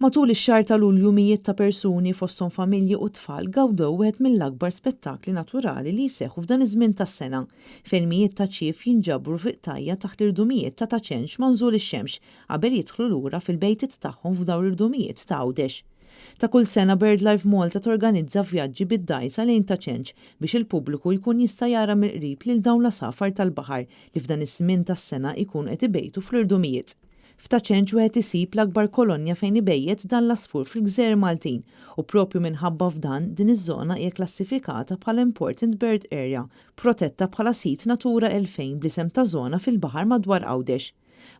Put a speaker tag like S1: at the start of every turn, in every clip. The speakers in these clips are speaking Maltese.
S1: Matul ix-xahar ta' Lulju mijiet ta' persuni fosthom familji u tfal gawdew wieħed mill-akbar spettakli naturali li jseħħu f'dan iż-żmien tas-sena fejn mijiet ta' ċief jinġabru fi qtajja taħt l-irdumijiet ta' Ta' Ċenċ ma' nżul ix-xemx qabel jidħlu lura fil-bejtiet tagħhom f'dawn l-irdumijiet ta' Għawdex. Ta' kull sena BirdLife Malta torganizza vjaġġi bid-dgħajsa lejn Ta' Ċenċ biex il-pubbliku jkun jista' jara mill-qrib lil dawn l-għasafar tal-baħar li f'dan iż-żmien tas-sena jkunu qed ibejtu fl-irdumijiet. F'Ta' Ċenċ wieħed isib l-akbar kolonja fejn ibejjet dan l-għasfur fil-gżejjer Maltin u proprju minħabba f'dan din iż-żona hija klassifikata bħala Important Bird Area, protetta bħala sit Natura 2000 bl-isem ta' żona fil-baħar madwar Għawdex.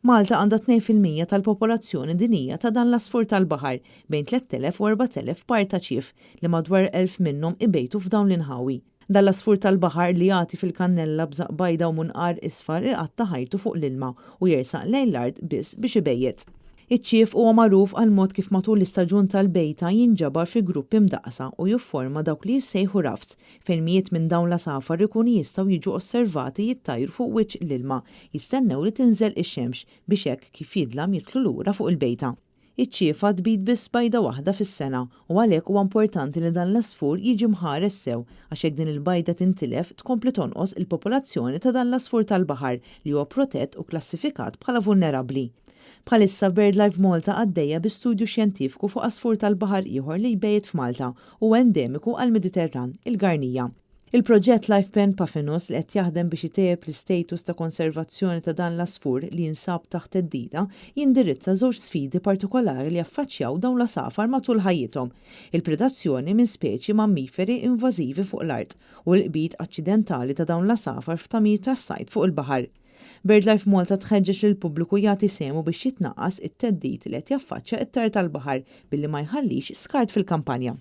S1: Malta għandha 2% tal-popolazzjoni dinjija ta' dan l-għasfur tal-baħar, bejn 3,000 u 4,000 par ta' ċief, li madwar 1,000 minnhom ibejtu f'dawn l-inħawi. Dan l-għasfur tal-baħar li jagħti fil-kannella b'żaqq bajda u munqar isfar iqatta' ħajtu fuq l-ilma u jersaq lejn l-art biss biex ibejjet. Iċ-ċief huwa magħruf għall-mod kif matul l-istaġun tal-bejta jinġabar fi gruppi mdaqqsa u jifforma dawk li jissejħu rafts fejn mijiet minn dawn l-għasafar ikunu jistgħu jiġu osservati jittajru fuq wiċċ l-ilma jistennew li tinżel ix-xemx biex hekk kif jidlam jidħlu lura fuq il-bejta. Iċ-ċiefa tbid biss bajda waħda fis-sena u għalhekk huwa importanti li dan l-għasfur jiġi mħares sew għax jekk din il-bajda tintilef tkompli tonqos il-popolazzjoni ta' dan l-għasfur tal-baħar li huwa protett u klassifikat bħala vulnerabbli. Bħalissa BirdLife Malta għaddejja bi studju xjentifiku fuq għasfur tal-baħar ieħor li jbejjet f'Malta u endemiku għall-Mediterran, il-Garnija. Il-proġett LifePen Puffinus li qed jaħdem biex itejjeb l-istatus ta' konservazzjoni ta' dan l-għasfur li jinsab taħt theddida jindirizza żewġ sfidi partikolari li jaffaċċjaw dawn l-għasafar matul ħajjithom, il-predazzjoni minn speċi mammiferi invażivi fuq l-art u l-qbid aċċidentali ta' dawn l-għasafar f'tagħmir tas-sajd fuq il-baħar. BirdLife Malta tħeġġeġ lill-pubbliku jagħti sehmu biex jitnaqqas it-theddid li qed jaffaċċja t-tajr tal-baħar billi ma jħallix skart fil-kampanja.